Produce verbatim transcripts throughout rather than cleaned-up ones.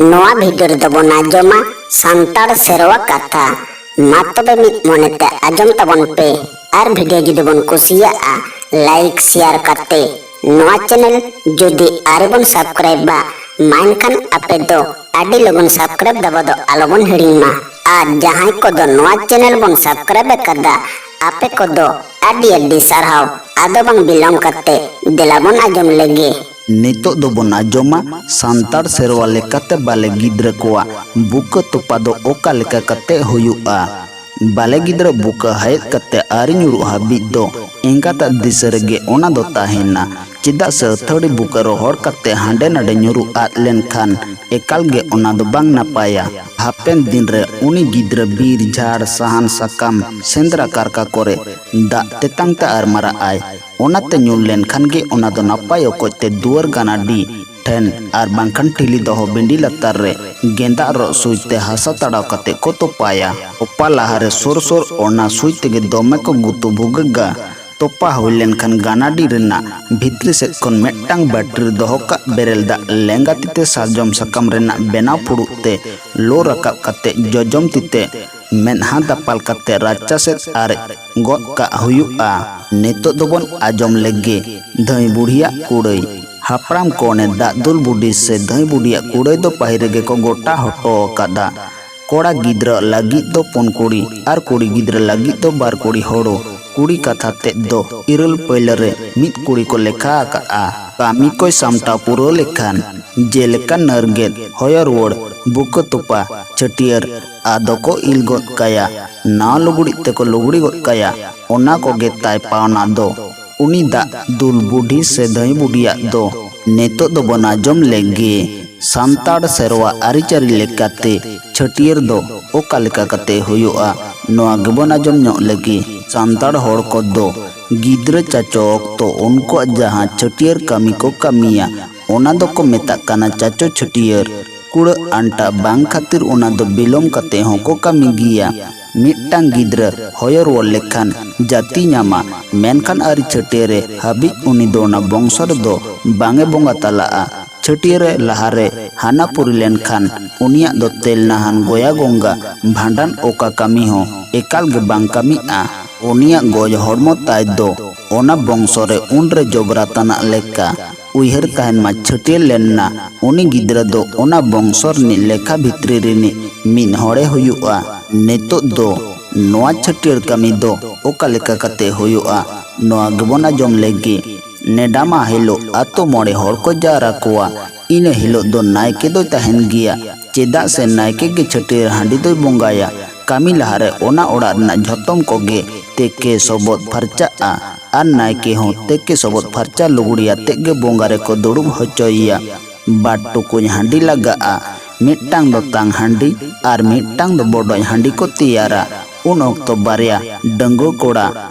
ᱱᱚᱣᱟ ᱵᱷᱤᱰᱤᱭᱳ ᱨᱮᱫᱚ ᱵᱚᱱ ᱟᱸᱡᱚᱢᱟ ᱥᱟᱱᱛᱟᱲ ᱥᱮᱨᱣᱟ ᱠᱟᱛᱷᱟ᱾ ᱢᱟ ᱛᱚᱵᱮ ᱢᱤᱫ ᱢᱚᱱᱮᱛᱮ ᱟᱸᱡᱚᱢ ᱛᱟᱵᱚᱱ ᱯᱮ᱾ ᱟᱨ ᱵᱷᱤᱰᱤᱭᱳ ᱡᱩᱫᱤ ᱵᱚᱱ ᱠᱩᱥᱤᱭᱟᱜᱼᱟ, ᱞᱟᱭᱤᱠ ᱥᱮᱭᱟᱨ ᱠᱟᱛᱮ ᱱᱚᱣᱟ ᱪᱮᱱᱮᱞ ᱡᱩᱫᱤ ᱟᱹᱣᱨᱤ ᱵᱚᱱ ᱥᱟᱵᱥᱠᱨᱟᱭᱤᱵᱟ, ᱢᱟ ᱮᱱᱠᱷᱟᱱ ᱟᱯᱮ ᱫᱚ ᱟᱹᱰᱤ ᱞᱚᱜᱚᱱ ᱥᱟᱵᱥᱠᱨᱟᱭᱤᱵ ᱫᱟᱵᱟᱣ ᱫᱚ ᱟᱞᱚᱵᱚᱱ ᱦᱤᱲᱤᱧ ᱢᱟ᱾ ᱟᱨ ᱡᱟᱦᱟᱸᱭ ᱠᱚᱫᱚ ᱱᱚᱣᱟ ᱪᱮᱱᱮᱞ ᱵᱚᱱ ᱥᱟᱵᱥᱠᱨᱟᱭᱤᱵ ᱟᱠᱟᱫᱟ, ᱟᱯᱮ ᱠᱚᱫᱚ ᱟᱹᱰᱤ ᱟᱹᱰᱤ ᱥᱟᱨᱦᱟᱣ᱾ ᱟᱫᱚ ᱵᱟᱝ ᱵᱤᱞᱚᱢ ᱠᱟᱛᱮ ᱫᱮᱞᱟ ᱵᱚᱱ ᱟᱸᱡᱚᱢ ᱞᱮᱜᱮ᱾ ᱱᱤᱛᱚᱜ ᱫᱚᱵᱚᱱ ᱟᱸᱡᱚᱢᱟ ᱥᱟᱱᱛᱟᱲ ᱥᱮᱨᱣᱟ ᱞᱮᱠᱟᱛᱮ ᱵᱟᱞᱮ ᱜᱤᱫᱽᱨᱟᱹ ᱠᱚᱣᱟᱜ ᱵᱩᱠᱟᱹ ᱛᱚᱯᱟ ᱫᱚ ᱚᱠᱟ ᱞᱮᱠᱟ ᱠᱟᱛᱮ ᱦᱩᱭᱩᱜᱼᱟ᱾ ᱵᱟᱞᱮ ᱜᱤᱫᱽᱨᱟᱹ ᱵᱩᱠᱟᱹ ᱦᱟᱭᱮᱫ ᱠᱟᱛᱮ ᱟᱹᱣᱨᱤ ᱧᱩᱨᱩᱜ ᱦᱟᱹᱵᱤᱡ ᱫᱚ ᱮᱸᱜᱟᱛᱟᱜ ᱫᱤᱥᱟᱹ ᱨᱮᱜᱮ ᱚᱱᱟ ᱫᱚ ᱛᱟᱦᱮᱱᱟ᱾ ᱪᱮᱫᱟᱜ ᱥᱮ ᱟᱹᱛᱷᱟᱹᱲᱤ ᱵᱩᱠᱟᱹ ᱨᱚᱦᱚᱲ ᱠᱟᱛᱮ ᱦᱟᱸᱰᱮ ᱱᱟᱰᱮ ᱧᱩᱨᱩ ᱟᱫ ᱞᱮᱱᱠᱷᱟᱱ ᱮᱠᱟᱞ ᱜᱮ ᱚᱱᱟ ᱫᱚ ᱵᱟᱝ ᱱᱟᱯᱟᱭᱟ᱾ ᱦᱟᱯᱮᱱ ᱫᱤᱱ ᱨᱮ ᱩᱱᱤ ᱜᱤᱫᱽᱨᱟᱹ ᱵᱤᱨ, ᱡᱷᱟᱲ, ᱥᱟᱦᱟᱱ, ᱥᱟᱠᱟᱢ ᱥᱮᱸᱫᱽᱨᱟ ᱠᱟᱨᱠᱟ ᱠᱚᱨᱮ ᱫᱟᱜ ᱛᱮᱛᱟᱝ ᱛᱮ ᱟᱨ ᱢᱟᱨᱟᱜ ᱟᱭ᱾ ᱚᱱᱟᱛᱮ ᱧᱩᱨ ᱞᱮᱱᱠᱷᱟᱱ ᱜᱮ ᱚᱱᱟ ᱫᱚ ᱱᱟᱯᱟᱭ ᱚᱠᱚᱡ ᱛᱮ ᱫᱩᱣᱟᱹᱨ ᱜᱟᱱᱟᱰᱤ ᱴᱷᱮᱱ ᱟᱨ ᱵᱟᱝᱠᱷᱟᱱ ᱴᱷᱤᱞᱤ ᱫᱚᱦᱚ ᱵᱤᱸᱰᱤ ᱞᱟᱛᱟᱨ ᱨᱮ ᱜᱮᱸᱫᱟᱜ ᱨᱚᱜ ᱥᱩᱭ ᱛᱮ ᱦᱟᱥᱟ ᱛᱟᱲᱟᱣ ᱠᱟᱛᱮ ᱠᱚ ᱛᱚᱯᱟᱭᱟ᱾ ᱛᱚᱯᱟ ᱞᱟᱦᱟᱨᱮ ᱥᱩᱨ ᱥᱩᱨ ᱚᱱᱟ ᱥᱩᱭ ᱛᱮᱜᱮ ᱫᱚᱢᱮ ᱠᱚ ᱜᱩᱛᱩ ᱵᱷᱩᱜᱟᱹᱜᱟ᱾ ᱛᱚᱯᱟ ᱦᱩᱭ ᱞᱮᱱᱠᱷᱟᱱ ᱜᱟᱱᱟᱰᱤ ᱨᱮᱱᱟᱜ ᱵᱷᱤᱛᱨᱤ ᱥᱮᱫ ᱠᱷᱚᱱ ᱢᱤᱫᱴᱟᱝ ᱵᱟᱹᱴᱤ ᱨᱮ ᱫᱚᱦᱚ ᱠᱟᱜ ᱵᱮᱨᱮᱞ ᱫᱟᱜ ᱞᱮᱸᱜᱟ ᱛᱤᱛᱮ ᱥᱟᱨᱡᱚᱢ ᱥᱟᱠᱟᱢ ᱨᱮᱱᱟᱜ ᱵᱮᱱᱟᱣ ᱯᱷᱩᱲᱩᱜ ᱛᱮ ᱞᱚ ᱨᱟᱠᱟᱵ ᱠᱟᱛᱮ ᱡᱚᱡᱚᱢ ᱛᱤᱛᱮ ᱢᱮᱫᱦᱟ ᱫᱟᱯᱟᱞ ᱠᱟᱛᱮ ᱨᱟᱪᱟ ᱥᱮᱫ ᱟᱨᱮᱡ ᱜᱚᱫ ᱠᱟᱜ ᱦᱩᱭᱩᱜᱼᱟ᱾ ᱱᱤᱛᱚᱜ ᱫᱚᱵᱚᱱ ᱟᱸᱡᱚᱢ ᱞᱮᱜᱮ ᱫᱷᱟᱹᱭ ᱵᱩᱲᱦᱤᱭᱟᱜ ᱠᱩᱲᱟᱹᱭ᱾ ᱦᱟᱯᱲᱟᱢ ᱠᱚ ᱚᱱᱮ ᱫᱟᱜ ᱫᱩᱞ ᱵᱩᱰᱷᱤ ᱥᱮ ᱫᱷᱟᱹᱭ ᱵᱩᱰᱷᱤᱭᱟᱜ ᱠᱩᱲᱟᱹᱭ ᱫᱚ ᱯᱟᱹᱦᱤᱞ ᱨᱮᱜᱮ ᱠᱚ ᱜᱚᱴᱟ ᱦᱚᱴᱚ ᱟᱠᱟᱫᱟ᱾ ᱠᱚᱲᱟ ᱜᱤᱫᱽᱨᱟᱹ ᱞᱟᱹᱜᱤᱫ ᱫᱚ ᱯᱩᱱ ᱠᱩᱲᱤ ᱟᱨ ᱠᱩᱲᱤ ᱜᱤᱫᱽᱨᱟᱹ ᱞᱟᱹᱜᱤᱫ ᱫᱚ ᱵᱟᱨ ᱠᱩᱲᱤ ᱦᱳᱲᱳ᱾ ᱠᱩᱲᱤ ᱠᱟᱛᱷᱟ ᱛᱮᱫ ᱫᱚ ᱤᱨᱟᱹᱞ ᱯᱟᱹᱭᱞᱟᱹ ᱨᱮ ᱢᱤᱫ ᱠᱩᱲᱤ ᱠᱚ ᱞᱮᱠᱷᱟ ᱟᱠᱟᱫᱼᱟ᱾ ᱠᱟᱹᱢᱤ ᱠᱚᱭ ᱥᱟᱢᱴᱟᱣ ᱯᱩᱨᱟᱹᱣ ᱞᱮᱠᱷᱟᱱ ᱡᱮᱞᱮᱠᱟ ᱱᱟᱹᱨᱜᱮᱫ, ᱦᱚᱭᱚ ᱨᱩᱣᱟᱹᱲ, ᱵᱩᱠᱟᱹ ᱛᱚᱯᱟ, ᱪᱷᱟᱹᱴᱭᱟᱹᱨ, ᱟᱫᱚ ᱠᱚ ᱤᱞ ᱜᱚᱫ ᱠᱟᱭᱟ᱾ ᱱᱟᱣᱟ ᱞᱩᱜᱽᱲᱤᱡ ᱛᱮᱠᱚ ᱞᱩᱜᱽᱲᱤ ᱜᱚᱫ ᱠᱟᱭᱟ᱾ ᱚᱱᱟ ᱠᱚᱜᱮ ᱛᱟᱭ ᱯᱟᱣᱱᱟ ᱫᱚ᱾ ᱩᱱᱤ ᱫᱟᱜ ᱫᱩᱞ ᱵᱩᱰᱷᱤ ᱥᱮ ᱫᱷᱟᱹᱭ ᱵᱩᱰᱷᱤᱭᱟᱜ ᱫᱚ ᱱᱤᱛᱚᱜ ᱫᱚᱵᱚᱱ ᱟᱸᱡᱚᱢ ᱞᱮᱜᱮ᱾ ᱥᱟᱱᱛᱟᱲ ᱥᱮᱨᱣᱟ ᱟᱹᱨᱤᱪᱟᱹᱞᱤ ᱞᱮᱠᱟᱛᱮ ᱪᱷᱟᱹᱴᱭᱟᱹᱨ ᱫᱚ ᱚᱠᱟ ᱞᱮᱠᱟ ᱠᱟᱛᱮ ᱦᱩᱭᱩᱜᱼᱟ, ᱱᱚᱣᱟ ᱜᱮᱵᱚᱱ ᱟᱸᱡᱚᱢ ᱧᱚᱜ ᱞᱮᱜᱮ᱾ ᱥᱟᱱᱛᱟᱲ ᱦᱚᱲ ᱠᱚᱫᱚ ᱜᱤᱫᱽᱨᱟᱹ ᱪᱟᱪᱚ ᱚᱠᱛᱚ ᱩᱱᱠᱩᱣᱟᱜ ᱡᱟᱦᱟᱸ ᱪᱷᱟᱹᱴᱭᱟᱹᱨ ᱠᱟᱹᱢᱤ ᱠᱚ ᱠᱟᱹᱢᱤᱭᱟ, ᱚᱱᱟ ᱫᱚᱠᱚ ᱢᱮᱛᱟᱜ ᱠᱟᱱᱟ ᱪᱟᱪᱚ ᱪᱷᱟᱹᱴᱭᱟᱹᱨ᱾ ᱠᱩᱲᱟᱹᱜ ᱟᱱᱴᱟᱜ ᱵᱟᱝ ᱠᱷᱟᱹᱛᱤᱨ ᱚᱱᱟ ᱫᱚ ᱵᱤᱞᱚᱢ ᱠᱟᱛᱮ ᱦᱚᱸᱠᱚ ᱠᱟᱹᱢᱤ ᱜᱮᱭᱟ᱾ ᱢᱤᱫᱴᱟᱝ ᱜᱤᱫᱽᱨᱟᱹ ᱦᱚᱭᱚ ᱨᱩᱣᱟᱹᱲ ᱞᱮᱠᱷᱟᱱ ᱡᱟᱹᱛᱤ ᱧᱟᱢᱟ, ᱢᱮᱱᱠᱷᱟᱱ ᱟᱹᱨᱤ ᱪᱷᱟᱹᱴᱭᱟᱹᱨᱮ ᱦᱟᱹᱵᱤᱡ ᱩᱱᱤ ᱫᱚ ᱚᱱᱟ ᱵᱚᱝᱥᱚ ᱨᱮᱫᱚ ᱵᱟᱝ ᱮ ᱵᱚᱸᱜᱟ ᱛᱟᱞᱟᱜᱼᱟ᱾ ᱪᱷᱟᱹᱴᱭᱟᱹᱨ ᱞᱟᱦᱟᱨᱮ ᱦᱟᱱᱟ ᱯᱩᱨᱤ ᱞᱮᱱᱠᱷᱟᱱ ᱩᱱᱤᱭᱟᱜ ᱫᱚ ᱛᱮᱞ ᱱᱟᱦᱟᱱ ᱜᱚᱭᱟ ᱜᱚᱝᱜᱟ ᱵᱷᱟᱸᱰᱟᱱ ᱚᱠᱟ ᱠᱟᱹᱢᱤ ᱦᱚᱸ ᱮᱠᱟᱞ ᱜᱮ ᱵᱟᱝ ᱠᱟᱹᱢᱤᱜᱼᱟ᱾ ᱩᱱᱤᱭᱟᱜ ᱜᱚᱡ ᱦᱚᱲᱢᱚ ᱛᱟᱭ ᱫᱚ ᱚᱱᱟ ᱵᱚᱝᱥᱚ ᱨᱮ ᱩᱱᱨᱮ ᱡᱚᱵᱽᱨᱟ ᱛᱟᱱᱟᱜ ᱞᱮᱠᱟ ᱩᱭᱦᱟᱹᱨ ᱛᱟᱦᱮᱱ ᱢᱟ, ᱪᱷᱟᱹᱴᱭᱟᱹᱨ ᱞᱮᱱ ᱱᱟ ᱩᱱᱤ ᱜᱤᱫᱽᱨᱟᱹ ᱫᱚ ᱚᱱᱟ ᱵᱚᱝᱥᱚ ᱨᱤᱱᱤᱡ ᱞᱮᱠᱷᱟ ᱵᱷᱤᱛᱨᱤ ᱨᱤᱱᱤᱡ ᱢᱤᱫ ᱦᱚᱲᱮ ᱦᱩᱭᱩᱜᱼᱟ᱾ ᱱᱤᱛᱚᱜ ᱫᱚ ᱱᱚᱣᱟ ᱪᱷᱟᱹᱴᱭᱟᱹᱨ ᱠᱟᱹᱢᱤ ᱫᱚ ᱚᱠᱟ ᱞᱮᱠᱟ ᱠᱟᱛᱮ ᱦᱩᱭᱩᱜᱼᱟ, ᱱᱚᱣᱟ ᱜᱮᱵᱚᱱ ᱟᱸᱡᱚᱢ ᱞᱮᱜᱮ᱾ ᱱᱮᱰᱟ ᱢᱟ ᱦᱤᱞᱳᱜ ᱟᱛᱳ ᱢᱚᱬᱮ ᱦᱚᱲ ᱠᱚ ᱡᱟᱣᱨᱟ ᱠᱚᱣᱟ᱾ ᱤᱱᱟᱹ ᱦᱤᱞᱳᱜ ᱫᱚ ᱱᱟᱭᱠᱮ ᱫᱚᱭ ᱛᱟᱦᱮᱱ ᱜᱮᱭᱟ, ᱪᱮᱫᱟᱜ ᱥᱮ ᱱᱟᱭᱠᱮ ᱜᱮ ᱪᱷᱟᱹᱴᱭᱟᱹᱨ ᱦᱟᱺᱰᱤ ᱫᱚᱭ ᱵᱚᱸᱜᱟᱭᱟ᱾ ᱠᱟᱹᱢᱤ ᱞᱟᱦᱟᱨᱮ ᱚᱱᱟ ᱚᱲᱟᱜ ᱨᱮᱱᱟᱜ ᱡᱷᱚᱛᱚᱢ ᱠᱚᱜᱮ ᱛᱮᱠᱮ ᱥᱚᱵᱚᱫ ᱯᱷᱟᱨᱪᱟᱜᱼᱟ ᱟᱨ ᱱᱟᱭᱠᱮ ᱦᱚᱸ ᱛᱮᱠᱮ ᱥᱚᱵᱚᱫ ᱯᱷᱟᱨᱪᱟ ᱞᱩᱜᱽᱲᱤ ᱟᱛᱮᱫ ᱜᱮ ᱵᱚᱸᱜᱟ ᱨᱮᱠᱚ ᱫᱩᱲᱩᱵ ᱦᱚᱪᱚᱭᱮᱭᱟ᱾ ᱵᱟᱨ ᱴᱩᱠᱩᱡ ᱦᱟᱺᱰᱤ ᱞᱟᱜᱟᱜᱼᱟ, ᱢᱤᱫᱴᱟᱝ ᱫᱚ ᱛᱟᱝ ᱦᱟᱺᱰᱤ ᱟᱨ ᱢᱤᱫᱴᱟᱝ ᱫᱚ ᱵᱚᱰᱚᱡ ᱦᱟᱺᱰᱤ ᱠᱚ ᱛᱮᱭᱟᱨᱟ᱾ ᱩᱱ ᱚᱠᱛᱚ ᱵᱟᱨᱭᱟ ᱰᱟᱺᱜᱩᱣᱟᱹ ᱠᱚᱲᱟ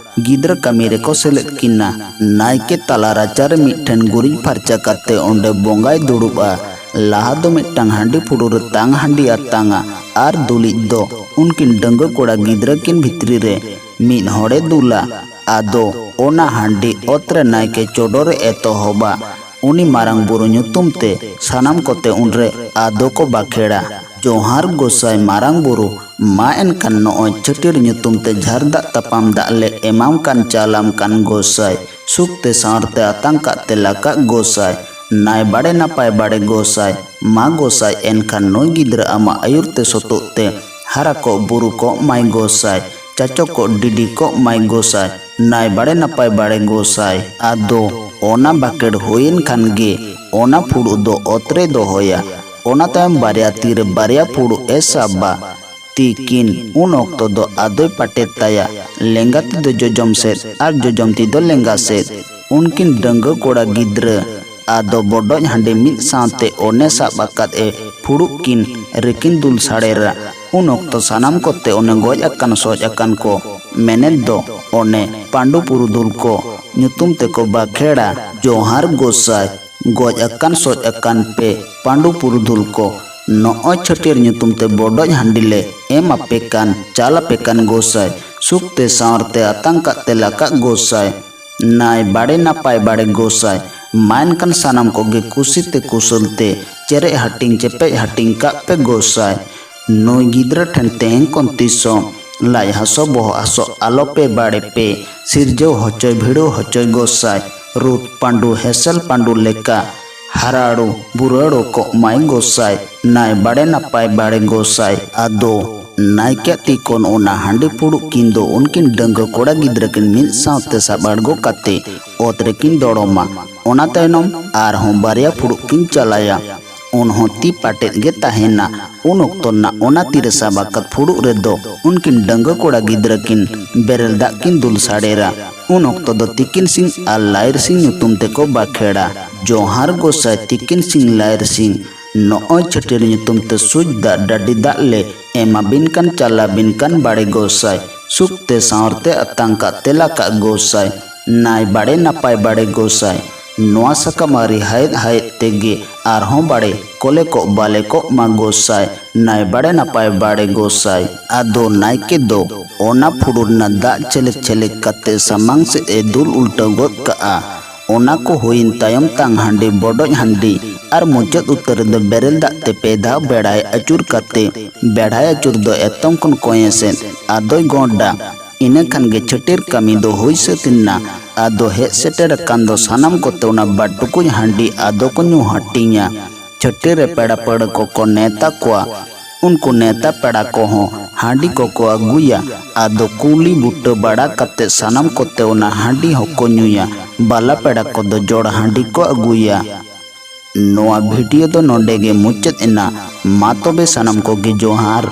ᱜᱤᱫᱽᱨᱟᱹ ᱠᱟᱹᱢᱤ ᱨᱮᱠᱚ ᱥᱮᱞᱮᱫ ᱠᱤᱱᱟ᱾ ᱱᱟᱭᱠᱮ ᱛᱟᱞᱟ ᱨᱟᱪᱟᱨᱮ ᱢᱤᱫ ᱴᱷᱮᱱ ᱜᱩᱨᱤᱡ ᱯᱷᱟᱨᱪᱟ ᱠᱟᱛᱮ ᱚᱸᱰᱮ ᱵᱚᱸᱜᱟᱭ ᱫᱩᱲᱩᱵᱼᱟ᱾ ᱞᱟᱦᱟ ᱫᱚ ᱢᱤᱫᱴᱟᱝ ᱦᱟᱺᱰᱤ ᱯᱷᱩᱲᱩᱜ ᱨᱮ ᱛᱟᱝ ᱦᱟᱺᱰᱤ ᱟᱛᱟᱝᱟ ᱟᱨ ᱫᱩᱞᱤᱡ ᱫᱚ ᱩᱱᱠᱤᱱ ᱰᱟᱺᱜᱩᱣᱟᱹ ᱠᱚᱲᱟ ᱜᱤᱫᱽᱨᱟᱹ ᱠᱤᱱ ᱵᱷᱤᱛᱨᱤ ᱨᱮ ᱢᱤᱫ ᱦᱚᱲᱮ ᱫᱩᱞᱟ᱾ ᱟᱫᱚ ᱚᱱᱟ ᱦᱟᱺᱰᱤ ᱚᱛ ᱨᱮ ᱱᱟᱭᱠᱮ ᱪᱚᱰᱚᱨᱮ ᱮᱛᱚᱦᱚᱵᱟ᱾ ᱩᱱᱤ ᱢᱟᱨᱟᱝ ᱵᱩᱨᱩ ᱧᱩᱛᱩᱢ ᱛᱮ ᱥᱟᱱᱟᱢ ᱠᱚᱛᱮ ᱩᱱᱨᱮ ᱟᱫᱚ ᱠᱚ ᱵᱟᱠᱷᱮᱲᱟ, "ᱡᱚᱦᱟᱨ ᱜᱚᱸᱥᱟᱭ ᱢᱟᱨᱟᱝ ᱵᱩᱨᱩ, ᱢᱟ ᱮᱱᱠᱷᱟᱱ ᱱᱚᱜᱼᱚᱭ ᱪᱷᱟᱹᱴᱭᱟᱹᱨ ᱧᱩᱛᱩᱢ ᱛᱮ ᱡᱷᱟᱨ ᱫᱟᱜ ᱛᱟᱯᱟᱢ ᱫᱟᱜ ᱞᱮ ᱮᱢᱟᱢ ᱠᱟᱱ ᱪᱟᱞᱟᱢ ᱠᱟᱱ ᱜᱚᱸᱥᱟᱭ, ᱥᱩᱠ ᱛᱮ ᱥᱟᱶᱨ ᱛᱮ ᱟᱛᱟᱝ ᱠᱟᱜ ᱛᱮ ᱞᱟᱠᱟᱜ ᱜᱚᱸᱥᱟᱭ, ᱱᱟᱭ ᱵᱟᱲᱮ ᱱᱟᱯᱟᱭ ᱵᱟᱲᱮ ᱜᱚᱸᱥᱟᱭ, ᱢᱟ ᱜᱚᱸᱥᱟᱭ ᱮᱱᱠᱷᱟᱱ ᱱᱩᱭ ᱜᱤᱫᱽᱨᱟᱹ ᱟᱢᱟᱜ ᱟᱹᱭᱩᱨ ᱛᱮ ᱥᱚᱛᱚᱜ ᱛᱮ ᱦᱟᱨᱟ ᱠᱚᱜ ᱵᱩᱨᱩ ᱠᱚᱜ ᱢᱟᱭ ᱜᱚᱸᱥᱟᱭ, ᱪᱟᱪᱚ ᱠᱚᱜ ᱰᱤᱰᱤ ᱠᱚᱜ ᱢᱟᱭ ᱜᱚᱸᱥᱟᱭ, ᱱᱟᱭ ᱵᱟᱲᱮ ᱱᱟᱯᱟᱭ ᱵᱟᱲᱮ ᱜᱚᱸᱥᱟᱭ᱾" ᱟᱫᱚ ᱚᱱᱟ ᱵᱟᱠᱷᱮᱲ ᱦᱩᱭᱮᱱ ᱠᱷᱟᱱ ᱜᱮ ᱚᱱᱟ ᱯᱷᱩᱲᱩᱜ ᱫᱚ ᱚᱛ ᱨᱮᱭ ᱫᱚᱦᱚᱭᱟ᱾ ᱚᱱᱟ ᱛᱟᱭᱚᱢ ᱵᱟᱨᱭᱟ ᱛᱤ ᱨᱮ ᱵᱟᱨᱭᱟ ᱯᱷᱩᱲᱩᱜ ᱮ ᱥᱟᱵᱟ᱾ ᱛᱤᱠᱤᱱ ᱩᱱ ᱚᱠᱛᱚ ᱫᱚ ᱟᱫᱚᱭ ᱯᱟᱴᱮᱫ ᱛᱟᱭᱟ, ᱞᱮᱸᱜᱟ ᱛᱤ ᱫᱚ ᱡᱚᱡᱚᱢ ᱥᱮᱫ ᱟᱨ ᱡᱚᱡᱚᱢ ᱛᱤ ᱫᱚ ᱞᱮᱸᱜᱟ ᱥᱮᱫ᱾ ᱩᱱᱠᱤᱱ ᱰᱟᱺᱜᱩᱣᱟᱹ ᱠᱚᱲᱟ ᱜᱤᱫᱽᱨᱟᱹ ᱟᱫᱚ ᱵᱚᱰᱚᱡ ᱦᱟᱺᱰᱤ ᱢᱤᱫ ᱥᱟᱶᱛᱮ ᱚᱱᱮ ᱥᱟᱵ ᱟᱠᱟᱫ ᱮ ᱯᱷᱩᱲᱩᱜ ᱠᱤᱱ ᱨᱮᱠᱤᱱ ᱫᱩᱞ ᱥᱟᱲᱮᱨᱟ᱾ ᱩᱱ ᱚᱠᱛᱚ ᱥᱟᱱᱟᱢ ᱠᱚᱛᱮ ᱚᱱᱮ ᱜᱚᱡ ᱟᱠᱟᱱ ᱥᱚᱡ ᱟᱠᱟᱱ ᱠᱚ, ᱢᱮᱱᱮᱫ ᱫᱚ ᱚᱱᱮ ᱯᱟᱺᱰᱩ ᱯᱩᱨᱩᱫᱷᱩᱞ ᱠᱚ ᱧᱩᱛᱩᱢ ᱛᱮᱠᱚ ᱵᱟᱠᱷᱮᱲᱟ, "ᱡᱚᱦᱟᱨ ᱜᱚᱸᱥᱟᱭ, ᱜᱚᱡ ᱟᱠᱟᱱ ᱥᱚᱡ ᱟᱠᱟᱱ ᱯᱮ ᱯᱟᱺᱰᱩ ᱯᱩᱨᱩᱫᱷᱩᱞ ᱠᱚ, ᱱᱚᱜᱼᱚᱭ ᱪᱷᱟᱹᱴᱭᱟᱹᱨ ᱧᱩᱛᱩᱢ ᱛᱮ ᱵᱚᱰᱚᱡ ᱦᱟᱺᱰᱤ ᱞᱮ ᱮᱢ ᱟᱯᱮ ᱠᱟᱱ, ᱪᱟᱞ ᱟᱯᱮ ᱠᱟᱱ ᱜᱚᱸᱥᱟᱭ, ᱥᱩᱠ ᱛᱮ ᱥᱟᱶᱨ ᱛᱮ ᱟᱛᱟᱝ ᱠᱟᱜ ᱛᱮ ᱞᱟᱠᱟᱜ ᱜᱚᱸᱥᱟᱭ, ᱱᱟᱭ ᱵᱟᱲᱮ ᱱᱟᱯᱟᱭ ᱵᱟᱲᱮ ᱜᱚᱸᱥᱟᱭ, ᱢᱟ ᱮᱱᱠᱷᱟᱱ ᱥᱟᱱᱟᱢ ᱠᱚᱜᱮ ᱠᱩᱥᱤ ᱛᱮ ᱠᱩᱥᱟᱹᱞ ᱛᱮ ᱪᱮᱨᱮᱡ ᱦᱟᱹᱴᱤᱧ ᱪᱮᱯᱮᱡ ᱦᱟᱹᱴᱤᱧ ᱠᱟᱜ ᱯᱮ ᱜᱚᱸᱥᱟᱭ᱾ ᱱᱩᱭ ᱜᱤᱫᱽᱨᱟᱹ ᱴᱷᱮᱱ ᱛᱮᱦᱮᱧ ᱠᱷᱚᱱ ᱛᱤᱥ ᱦᱚᱸ ᱞᱟᱡ ᱦᱟᱹᱥᱩ ᱵᱚᱦᱚᱜ ᱦᱟᱹᱥᱩ ᱟᱞᱚ ᱯᱮ ᱵᱟᱲᱮ ᱯᱮ᱾ ᱥᱤᱨᱡᱟᱹᱣ ᱦᱚᱪᱚᱭ ᱵᱷᱤᱲᱟᱹᱣ ᱦᱚᱪᱚᱭ ᱜᱚᱸᱥᱟᱭ᱾ ᱨᱩᱛ ᱯᱟᱹᱰᱩ ᱦᱮᱸᱥᱮᱞ ᱯᱟᱹᱰᱩ ᱞᱮᱠᱟ ᱦᱟᱨᱟᱲᱩ ᱵᱩᱨᱟᱹᱲᱩ ᱠᱚᱜ ᱢᱟᱭ ᱜᱚᱸᱥᱟᱭ᱾ ᱱᱟᱭ ᱵᱟᱲᱮ ᱱᱟᱯᱟᱭ ᱵᱟᱲᱮ ᱜᱚᱸᱥᱟᱭ᱾ ᱟᱫᱚ ᱱᱟᱭᱠᱮ ᱛᱤ ᱠᱷᱚᱱ ᱚᱱᱟ ᱦᱟᱺᱰᱤ ᱯᱷᱩᱲᱩᱜ ᱠᱤᱱ ᱫᱚ ᱩᱱᱠᱤᱱ ᱰᱟᱺᱜᱩᱣᱟᱹ ᱠᱚᱲᱟ ᱜᱤᱫᱽᱨᱟᱹ ᱠᱤᱱ ᱢᱤᱫ ᱥᱟᱶᱛᱮ ᱥᱟᱵ ᱟᱬᱜᱚ ᱠᱟᱛᱮ ᱚᱛ ᱨᱮᱠᱤᱱ ᱫᱚᱲᱚᱢᱟ᱾ ᱚᱱᱟ ᱛᱟᱭᱱᱚᱢ ᱟᱨᱦᱚᱸ ᱵᱟᱨᱭᱟ ᱯᱷᱩᱲᱩᱜ ᱠᱤᱱ ᱪᱟᱞᱟᱭᱟ᱾ ᱩᱱ ᱦᱚᱸ ᱛᱤ ᱯᱟᱴᱮᱫ ᱜᱮ ᱛᱟᱦᱮᱱᱟ᱾ ᱩᱱ ᱚᱠᱛᱚ ᱨᱮᱱᱟᱜ ᱚᱱᱟ ᱛᱤᱨᱮ ᱥᱟᱵ ᱟᱠᱟᱫ ᱯᱷᱩᱲᱩᱜ ᱨᱮᱫᱚ ᱩᱱᱠᱤᱱ ᱰᱟᱺᱜᱩᱣᱟᱹ ᱠᱚᱲᱟ ᱜᱤᱫᱽᱨᱟᱹ ᱠᱤᱱ ᱵᱮᱨᱮᱞ ᱫᱟᱜ ᱠᱤᱱ ᱫᱩᱞ ᱥᱟᱰᱮᱨᱟ᱾ ᱩᱱ ᱚᱠᱛᱚ ᱫᱚ ᱛᱤᱠᱤᱱ ᱥᱤᱝ ᱟᱨ ᱞᱟᱭᱤᱨ ᱥᱤᱝ ᱧᱩᱛᱩᱢ ᱛᱮᱠᱚ ᱵᱟᱠᱷᱮᱲᱟ᱾ ᱡᱚᱦᱟᱨ ᱜᱚᱸᱥᱟᱭ ᱛᱤᱠᱤᱱ ᱥᱤᱝ ᱞᱟᱭᱤᱨ ᱥᱤᱝ, ᱱᱚᱜᱼᱚᱭ ᱪᱷᱟᱹᱴᱭᱟᱹᱨ ᱧᱩᱛᱩᱢ ᱛᱮ ᱥᱩᱪ ᱫᱟᱜ ᱰᱟᱹᱰᱤ ᱫᱟᱜ ᱞᱮ ᱮᱢᱟᱵᱤᱱ ᱠᱟᱱ ᱪᱟᱞᱟᱵᱤᱱ ᱠᱟᱱ ᱵᱟᱲᱮ ᱜᱚᱸᱥᱟᱭ᱾ ᱥᱩᱠ ᱛᱮ ᱥᱟᱶᱨ ᱛᱮ ᱟᱛᱟᱝ ᱠᱟᱜ ᱛᱮᱞᱟ ᱠᱟᱜ ᱜᱚᱸᱥᱟᱭ᱾ ᱱᱟᱭ ᱵᱟᱲᱮ ᱱᱟᱯᱟᱭ ᱵᱟᱲᱮ ᱜᱚᱸᱥᱟᱭ᱾ ᱱᱚᱣᱟ ᱥᱟᱠᱟᱢ ᱟᱹᱨᱤ ᱦᱟᱭᱮᱫ ᱦᱟᱭᱮᱫ ᱛᱮᱜᱮ ᱟᱨᱦᱚᱸ ᱵᱟᱲᱮ ᱠᱚᱞᱮ ᱠᱚᱜ ᱵᱟᱞᱮ ᱠᱚᱜ ᱢᱟ ᱜᱚᱸᱥᱟᱭ᱾ ᱱᱟᱭ ᱵᱟᱲᱮ ᱱᱟᱯᱟᱭ ᱵᱟᱲᱮ ᱜᱚᱸᱥᱟᱭ᱾ ᱟᱫᱚ ᱱᱟᱭᱠᱮ ᱫᱚ ᱚᱱᱟ ᱯᱷᱩᱲᱩᱜ ᱨᱮᱱᱟᱜ ᱫᱟᱜ ᱪᱷᱮᱞᱮᱠ ᱪᱷᱮᱞᱮᱠ ᱠᱟᱛᱮ ᱥᱟᱢᱟᱝ ᱥᱮᱫ ᱮ ᱫᱩᱞ ᱩᱞᱴᱟᱹᱣ ᱜᱚᱫ ᱠᱟᱜᱼᱟ᱾ ᱚᱱᱟ ᱠᱚ ᱦᱩᱭᱮᱱ ᱛᱟᱭᱚᱢ ᱛᱟᱝ ᱦᱟᱺᱰᱤ ᱵᱚᱰᱚᱡ ᱦᱟᱺᱰᱤ ᱟᱨ ᱢᱩᱪᱟᱹᱫ ᱩᱛᱟᱹᱨ ᱨᱮᱫᱚ ᱵᱮᱨᱮᱞ ᱫᱟᱜ ᱛᱮ ᱯᱮ ᱫᱷᱟᱣ ᱵᱮᱲᱦᱟᱭ ᱟᱹᱪᱩᱨ ᱠᱟᱛᱮ, ᱵᱮᱲᱦᱟᱭ ᱟᱹᱪᱩᱨ ᱫᱚ ᱮᱛᱚᱢ ᱠᱷᱚᱱ ᱠᱚᱸᱭᱮ ᱥᱮᱫ ᱟᱫᱚᱭ ᱜᱚᱸᱰᱟ᱾ ᱤᱱᱟᱹ ᱠᱷᱟᱱ ᱜᱮ ᱪᱷᱟᱹᱴᱭᱟᱹᱨ ᱠᱟᱹᱢᱤ ᱫᱚ ᱦᱩᱭ ᱥᱟᱹᱛ ᱮᱱᱟ᱾ ᱟᱫᱚ ᱦᱮᱡ ᱥᱮᱴᱮᱨ ᱟᱠᱟᱱ ᱫᱚ ᱥᱟᱱᱟᱢ ᱠᱚᱛᱮ ᱚᱱᱟ ᱵᱟᱹᱴᱩᱠᱩᱡ ᱦᱟᱺᱰᱤ ᱟᱫᱚ ᱠᱚ ᱧᱩ ᱦᱟᱹᱴᱤᱧᱟ᱾ ᱪᱷᱟᱹᱴᱭᱟᱹᱨ ᱨᱮ ᱯᱮᱲᱟ ᱯᱟᱹᱲᱦᱟᱹ ᱠᱚᱠᱚ ᱱᱮᱣᱛᱟ ᱠᱚᱣᱟ᱾ ᱩᱱᱠᱩ ᱱᱮᱣᱛᱟ ᱯᱮᱲᱟ ᱠᱚᱦᱚᱸ ᱦᱟᱺᱰᱤ ᱠᱚᱠᱚ ᱟᱹᱜᱩᱭᱟ᱾ ᱟᱫᱚ ᱠᱩᱞᱤ ᱵᱩᱴᱟᱹ ᱵᱟᱲᱟ ᱠᱟᱛᱮ ᱥᱟᱱᱟᱢ ᱠᱚᱛᱮ ᱚᱱᱟ ᱦᱟᱺᱰᱤ ᱦᱚᱸᱠᱚ ᱧᱩᱭᱟ᱾ ᱵᱟᱞᱟ ᱯᱮᱲᱟ ᱠᱚᱫᱚ ᱡᱚᱲ ᱦᱟᱺᱰᱤ ᱠᱚ ᱟᱹᱜᱩᱭᱟ᱾ ᱱᱚᱣᱟ ᱵᱷᱤᱰᱤᱭᱳ ᱫᱚ ᱱᱚᱰᱮ ᱜᱮ ᱢᱩᱪᱟᱹᱫ ᱮᱱᱟ᱾ ᱢᱟ ᱛᱚᱵᱮ ᱥᱟᱱᱟᱢ ᱠᱚᱜᱮ ᱡᱚᱦᱟᱨ᱾